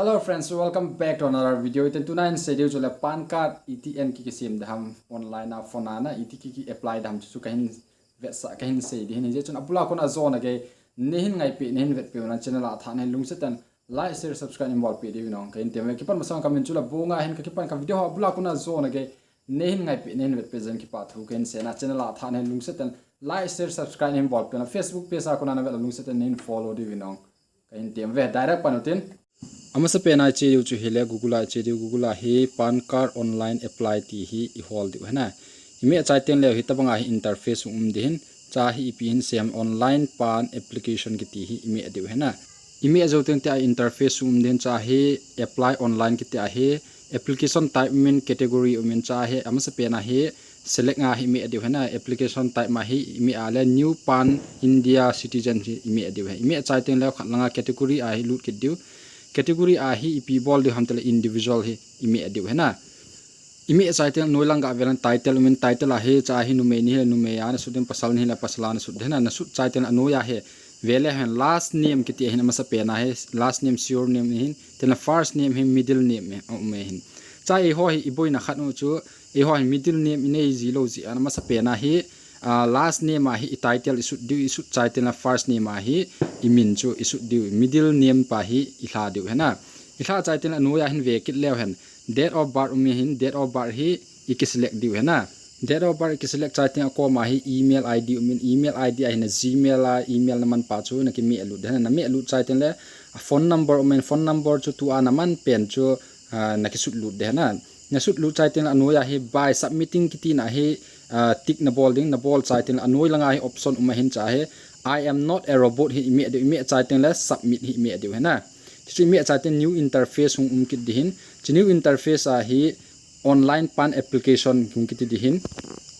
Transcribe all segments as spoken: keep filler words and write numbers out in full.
Hello friends, welcome back to another video. Iten tuna hin sei diu chu le PAN card iti en ki kisem ding ham online a phone a na iti ki ki apply ding ham chu chu kahin vetsah kahin sei ding hin. Hijeh chun abula kona jona gei neihin ngaipi neihin vetpi una channel a tha nei lungset in like, share, subscribe neihin bolpi diu nong. Kahin tem ve kipan masang kamin chu le bunga hin ka kipan ka video ho abula kona jona gei neihin ngaipi neihin vetpi jeh in kipa thu kahin sei na channel a tha nei lungset in like, share, subscribe neihin bolpi na Facebook page a kona na vet le lungset in neihin follow diu nong. Kahin tem ve direct pan utin. Amasa pena iche diu chu hile Google a iche diu Google a hi PAN card online apply ti hi ihol diu hena. Imi achai teng leu hi tabanga hi interface um ding hin cha hi ipi hin sem online PAN application kiti hi imi diu hena. Imi ajo teng te a interface um ding cha hi apply online kiti a hi application type min category um in cha hi amasa pena hi select nga hi imi diu hena application type ma hi imi a le new PAN India citizen hi imi diu he. Imi achai teng leu khat langa category a hi lut kit diu. Category a hi ipi bol diu ham tele individual hi imi diu hena. Imi achai teng noilang ga velan title um in title a hi cha hi numei ni hi numei a na sut ding pasal ni hi le pasal a na sut ding hena na sut chai teng anoi a hi vele hen last name kiti hin amasa pena hi last name surname hin tena first name hi middle name hi um hin. Cha eiho hi iboina khat u chu eiho hi middle name inei ji lou ji ana masa pena hi last name a hi i title isut diu isut chai teng la first name a hi imin chu isut diu middle name pa hi ihla diu hena. Ihla chai teng la anoi a hin ve kit leu hen date of birth um hin date of birth hi ikiselect diu hena. Date of birth ikiselect chai teng a koma hi email ID um in email ID a hin Gmail a email na man pa chu na kimeh lut ding hena na meh lut chai teng le a phone number um in phone number chu tua na man pen chu na kisut lut ding hena. Na sut lut chai teng la anoi a hi by submitting kiti na hi tick na bol ding na bol chai teng la anoi langa hi option um ahin cha hi I am not a robot hi imeh diu imeh chai teng le submit hi imeh diu hena. Chu imeh chai teng new interface hung um kit ding hin. Chu new interface a hi online PAN application hung kiti ding hin.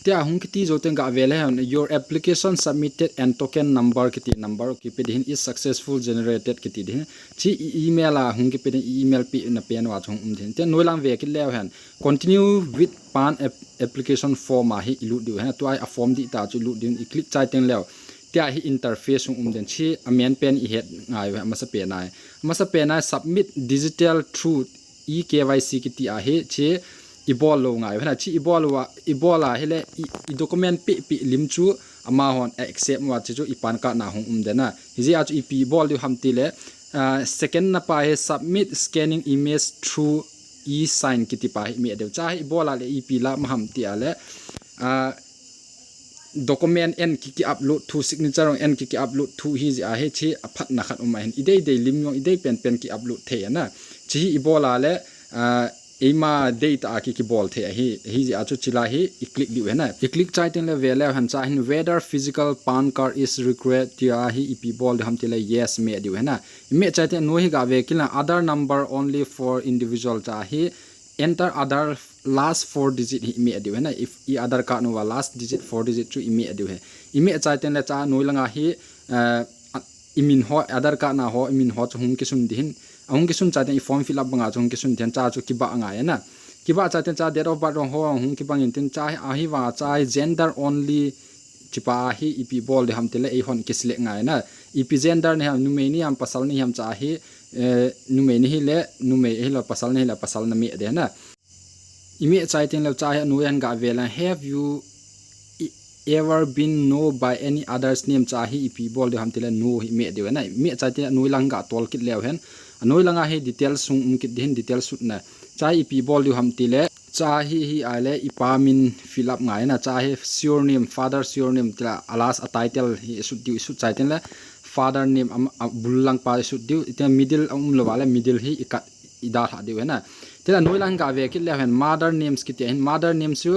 Tia hung kiti jou teng ga vele hen your application submitted and token number kiti number kipe ding hin is successful generated kiti ding hin. Chi email a hung kipe ding email pi na pen wa chung um ding hin. Tia noilang ve kit leu hen continue with PAN application form a hi ilut diu hen. Tua a form di ta chu ilut diu i click chai teng leu. Tia hi interface hung um den chi amen pen ihet ngai u masa pen ai. Masa pen ai submit digital through e-KYC kiti a hi chi ibol lou ngai u hena chi ibol u ibol a hile i document pi pi lim chu amahon accept u a chi chu i PAN card na hung um den a. Hijeh a chu ipi bol diu ham tile second na pa hi submit scanning image through e-sign kiti pa hi imeh diu cha hi ibol a le ipi la ma ham ti a le document en ki ki upload thu signature en ki ki upload thu hijeh a hi chi aphat na khat um ahin idei dei lim jong idei pen pen ki upload thei ana. Chi hi ibol a le eima dei ta a ki ki bol thei ahi hijeh a chu chila hi i click diu hena. I click chai teng le ve leu hen cha hin whether physical PAN card is required tia hi ipi bol diu ham tile yes meh diu hena. Imeh chai teng anoi hi ga ve kit la Aadhaar number only for individual cha hi enter Aadhaar last four digit hi imeh diu hena. If i Aadhaar card nu va last digit four digit chu imeh diu he. Imeh chai teng le cha noi langa hi imin ho Aadhaar card na ho imin ho chu hung kisun ding hin. Ahung kisun chai teng i form fill up banga chu hung kisun ding hin cha chu kiba ngai ana. Kiba chai teng cha date of birth ho hung kibang in teng cha hi ahi va cha hi gender only chi pa a hi ipi bol diu ham tile eihon kiselect ngai na. Ipi gender ni ham numei ni ham pasal ni ham cha hi numei ni hile numei hile pasal ni hile pasal na meh ding hena. Imeh chai teng leu cha hi anoi a ga ve la have you ever been know by any others name cha hi ipi bol diu ham tile no hi imeh diu hena. Imeh chai teng anoi lang ga tol kit leu hen anoi langa hi details hung um kit ding hin details sut na. Cha hi ipi bol diu ham tile cha hi hi ai le ipa min fill up ngai na cha hi surname father surname tila a last a title hi isut diu isut chai teng le father name a bul lang pa isut diu ite middle a um lou va le middle hi ikat idalha diu hena. Tila noi lang ga ve kit leu hen mother names kiti hin mother names chu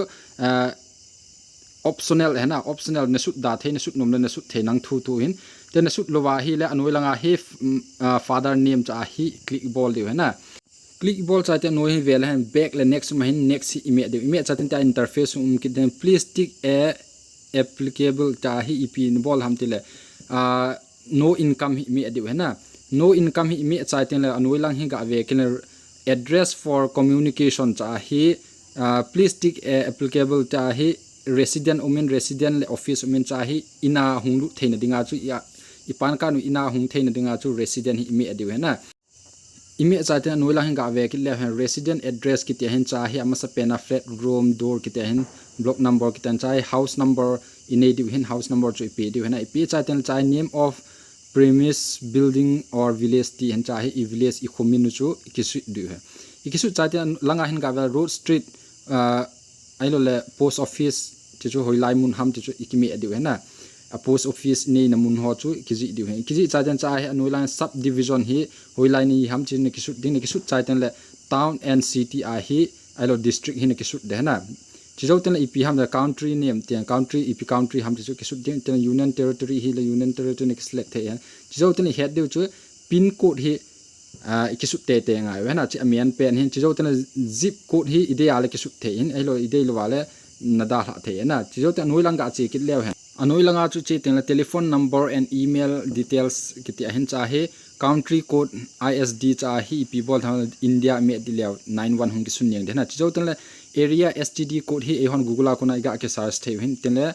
optional hena optional na sut da thei na sut nom le na sut thei nang thu thu hin. Te na sut lou va hile anoi langa hi father name cha hi click bol diu hena. Click bol chai teng anoi hi ve le hen back le next um hin next hi imeh diu imeh chai teng tia interface um kit den please tick a applicable cha hi ipi na bol ham tile no income hi imeh diu hena. No income hi imeh chai teng le anoi lang hi ga ve kit le address for communication cha hi please tick a applicable cha hi resident um in resident le office um in cha hi ina hung lut theina dinga chu i PAN card nu ina hung theina dinga chu resident hi imeh diu hena. Imeh chai teng anoi lang hin gave kit leu hen resident address kiti a hin chai hi amasa pen a flat room door kiti a hin block number kiti a hin chai hi house number inei diu hin house number chu ipe diu hin a ipe chai teng chai name of premise building or village ti hin chai hi i village i khumin u chu ikisut diu hin. Ikisut chai teng langa hin gave road street, ah, ahilou le post office ti chu hoilai mun ham ti chu ikimeh diu hin a. A post office neina mun ho chu ikijih diu hin. Ikijih chai teng chai hi anoi lang subdivision hi hoilai nei ham ti chu nakisut ding, nakisut chai teng le town and city a hi ahilou district hi nakisut ding hin a. Chijou teng le ipi ham le country name teng country ipi country ham ti chu kisut ding, teng le union territory hi le union territory nakiselect thei hin. Chijou teng le ihet diu chu pin code hi ah, ikisut tei tei ngai u hin a, chi amen pen hin, chijou teng le zip code hi idei a le kisut thei hin, ahilou idei lou a le nadalhah thei hin a, chijou teng anoi lang gache kit leu hen. Anoi langa chu che teng le telephone number and email details kiti a hin chai hi, country code I S D chai hi ipi bol tham India meh di leu nine one hung kisun niang ding hin a, chijou teng le area S T D code hi eihon Google a kona iga kisearch thei u hin, teng le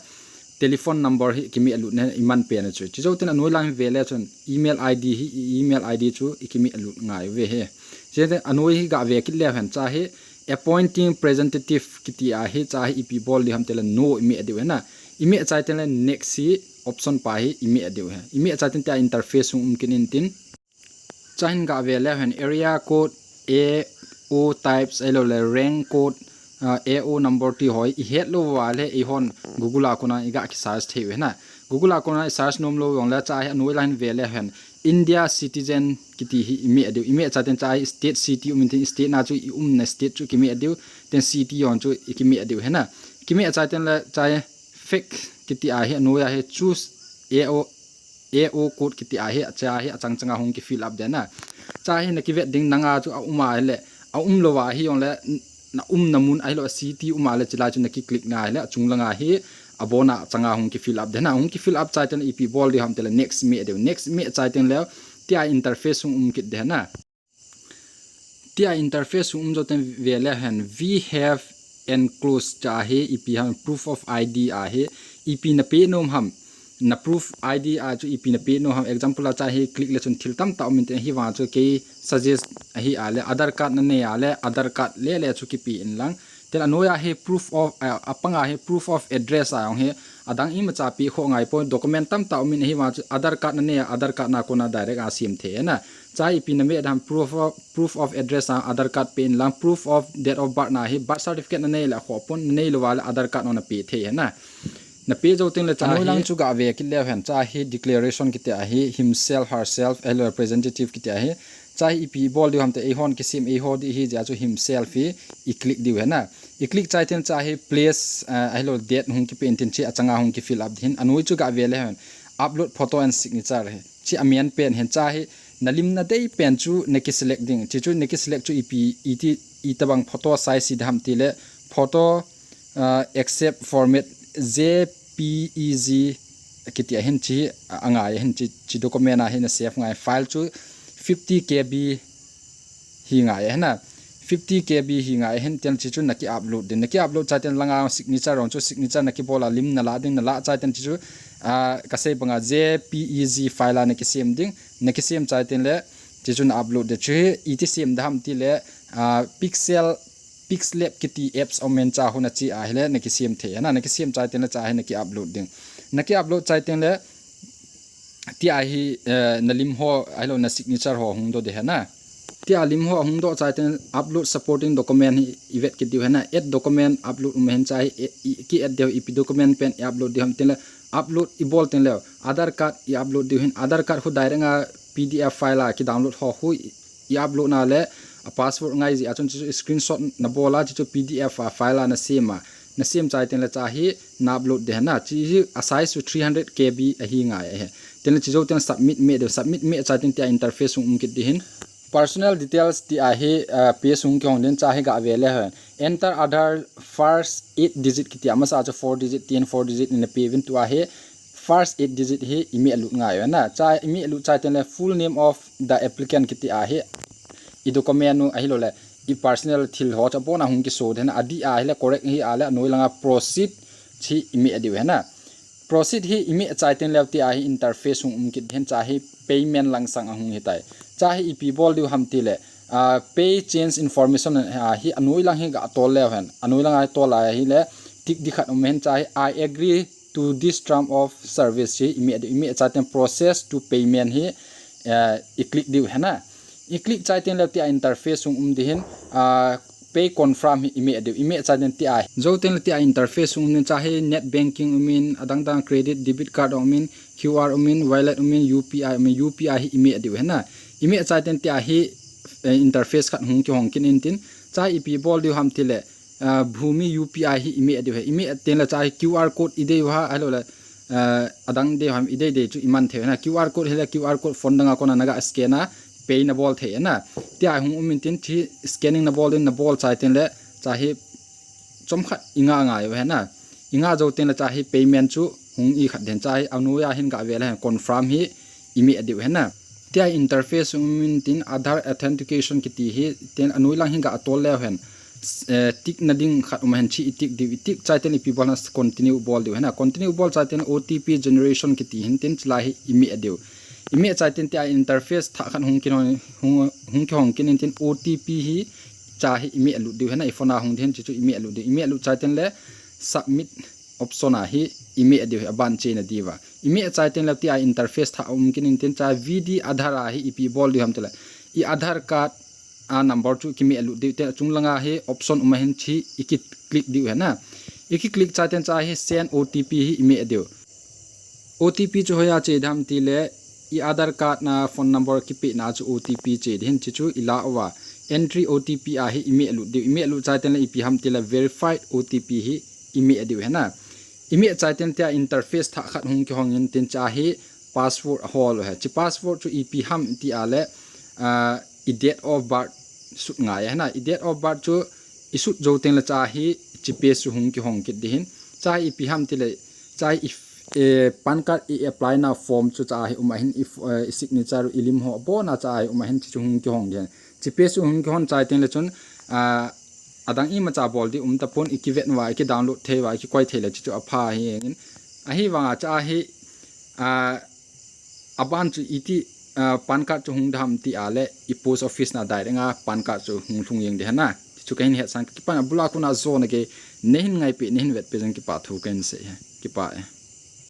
telephone number hi kimeh lut na iman pen a chu. Chijou teng anoi lang ve le chun email I D hi, i email I D chu ikimeh lut ngai uve hi. Chijou teng anoi hi gave kit leu hen chai hi appointing representative kiti a hi chai hi ipi bol diu ham teng le no imeh diu hin a. Imeh chai teng le next hi option pa hi imeh diu hin. Imeh chai teng tia interface hung um kit in tin. Chai hin gave leu hen area code, A O types, ahilou le rank code, ah, A O number ti ho ihet lou a le eihon Google a kona iga kisearch thei u hin a. Google a kona isearch nom lou jong le chai hi anoi lang hin ve leu hen India citizen kiti hi imeh diu. Imeh chai teng chai hi state city um in tin state na chu iumna state chu kimeh diu. Teng city jong chu ikimeh diu hin a. Kimeh chai teng le chai hi fake kiti a hi anoi a hi choose A O A O code kiti a hi, chai hi achang changa hung ki fill up ding a. Chai hi nakivet ding nanga chu aum a le, aum lou a hijong le, na umna mun ahilou a city um a le chilai chu naki click na le, achung langa hi abona changa hung ki fill up ding a. Hung ki fill up chai teng le ipi bol diu ham teng le next meh diu. Next meh chai teng le, tia interface hung um kit ding a. Tia interface hung um jou teng ve leu hen, we have enclosed chai hi ipi ham proof of I D a hi ipi napeh nom ham. Na proof I D a chu ipi napeh nom ham. Example a chai hi click le chun thil tamtah um in tin ahivang chu kei suggest ahi a le Aadhaar card nanei a le Aadhaar card le le chu kipe in lang. Teng le anoi a hi proof of, ah, apang a hi proof of address a jong hi adang imacha pe kho ngai poi, document tamtah um in ahivang chu Aadhaar card nanei a Aadhaar card na kona direct a sem thei hin a. Chai ipi nameh ding ham proof of, proof of address a Aadhaar card pe in lang, proof of date of birth na hi birth certificate nanei le akhoh pon, nanei lou a le Aadhaar card jong nape thei hin a. Nape jou teng le chai hi anoi lang chu gave kit leu hen chai hi declaration kiti a hi himself, herself, ahilou representative kiti a hi. Chai hi ipi bol diu ham teng le eihon kisem eiho di hi jeh a chu himself hi i click diu hin a. I click chai teng le chai hi place, ah, ahilou date hung kipe in tin chi achanga hung ki fill up ding hin. Anoi chu gave leu hen upload photo and signature hi. Chi amen pen hin chai hi nalim nadei pen chu naki select ding. Chi chu naki select chu ipi, iti, itobang photo size hi ding ham tile photo, ah, accept format J P E G kiti a hin chi angai a hin chi, chi document a hin na save ngai. File chu fifty K B hi ngai a hin a. Fifty K B hi ngai a hin teng le chi chu naki upload ding. Naki upload chai teng le langa signature jong chu signature naki bol a lim nala ding, nala chai teng le chi chu, ah, kasei banga J P E G file a naki sem ding. Naki sem chai teng le chi chu na upload ding. Chu hi iti sem ding ham tile, ah, Pixel, PixLab kiti apps um in chai hon a chi a hile naki sem thei hin a. Naki sem chai teng le chai hi naki upload ding. Naki upload chai teng le tia hi, eh, nalim ho, ahilou na signature ho hung doh ding hin a. Tia lim ho hung doh chai teng le upload supporting document hi ivet kit diu hin a. Add document upload um hin chai hi, eh, i, ki add diu ipi document pen i upload diu ham teng le upload ibol teng le Aadhaar card i upload diu hin Aadhaar card khu direct a P D F file a ki download ho khu i, i upload na le a password ngai jeh a chun chu screenshot nabol a chu P D F a file a nasem a. Nasem chai teng le chai hi na upload ding hin a. Chi hi a size chu three hundred K B ahi ngai a hi. Teng le chi jou teng le submit meh ding, submit meh chai teng tia interface hung um kit ding hin. Personal details tia hi, ah, page hung kihong ding chai hi gave leu hen. Enter Aadhaar first eight digit kiti a masa chu four digit tin four digit in nape uvin tua hi first eight digit hi imeh lut ngai u hin a. Chai imeh lut chai teng le full name of the applicant kiti a hi i document u ahilou le i personal thil ho chu abona hung kiso ding hin a, adih a hile correct hi a le anoi langa proceed chi imeh diu hin a. Proceed hi imeh chai teng leu tia hi interface hung um kit hin chai hi payment lang sang ahung hitai. Cha hi ipi bol diu ham tile, ah, pay change information, ah, hi anoi lang hi ga tol leu hen. Anoi lang a tol a hile, tick ding khat um hen, cha hi "I agree to this term of service" hi i meh diu, i meh chai teng "Proceed to payment" hi, eh, i click diu hen na. I click chai teng le tia interface hung um ding hin, ah, "Pay confirm" hi i meh diu, i meh chai teng tia. Jou teng le tia interface hung um ding, cha hi net banking um in, adang dang credit, debit card um in, Q R um in, wallet um in, U P I um in, U P I hi i meh diu hen na. I meh chai teng tia hi, eh, interface khat hung kihong kit in tin, cha hi ipi bol diu ham tile, ah, Bhumi U P I hi i meh diu hen. I meh teng le cha hi Q R code i dei u ham, ahilou le, eh, adang dei u ham, i dei dei chu i man thei u hen na. Q R code hile Q R code phone dang a kon a na ga scan a, pay na bol thei u hen na. Tia hung um in tin, chi scanning na bol ding, na bol chai teng le, cha hi chomkhat i nga ngai u hen na. I nga jou teng le cha hi payment chu hung i khat ding, cha hi anoi a hin ga ve le hen, "Confirm" hi i meh diu hen na. Tia interface um in tin, Aadhaar authentication kiti hi teng anoi lang hin ga tol leu hen, eh, tick na ding khat um hen, chi i tick diu, i tick chai teng le ipi bol na, "Continue" bol diu hen na. "Continue" bol chai teng le O T P generation kiti hin tin, chilai hi i meh diu. I meh chai teng tia interface thah khat hung kihong, hung, hung kihong kit in tin, O T P hi cha hi i meh lut diu hen na, i phone a hung ding hin, chi chu i meh lut diu. I meh lut chai teng le submit option a hi i meh diu hi, aban chena diu va. I meh chai teng le tia interface thah um kit in tin, cha V D Aadhaar a hi ipi bol diu ham tile, i Aadhaar card a number chu ki meh lut diu, te chung lang a hi option um a hin, chi i ki click diu hen na. I ki click chai teng cha hi send O T P hi i meh diu. O T P chu hoiya che ding ham tile, i Aadhaar card na phone number kipeh na chu O T P che ding hin, chi chu i la uva, entry O T P a hi i meh lut diu. I meh lut chai teng le ipi ham tile verified O T P hi i meh diu hen na. I meh chai teng tia interface thah khat hung kihong in tin, cha hi password ahol u hen. Chi password chu ipi ham tia le, ah, i date of birth sut ngai hen na. I date of birth chu i sut jou teng le cha hi chi page chu hung kihong kit ding hin. Cha hi ipi ham tile, cha hi i, eh, PAN card i apply na form chu cha hi um a hin, i f-, eh, i signature, i lim ho abon a cha hi um a hin, chi chu hung kihong ding hin. Chi page chu hung kihon chai teng le chun, ah, adang imacha bol ding um tapon, i kivet uva, i ki download thei uva, i kikoi thei le chi chu apha hi in. Ahivang a cha hi, ah, aban chu iti, ah, PAN card chu hung ding ham tia le, i post office na direct a PAN card chu hung lhung jeng ding hen na. Chu kahin hetsah, kakipah, abul a kon a jong nagei, nahin ngaipi, nahin vetpi jong kipah thu kahin sei e. Kipah e.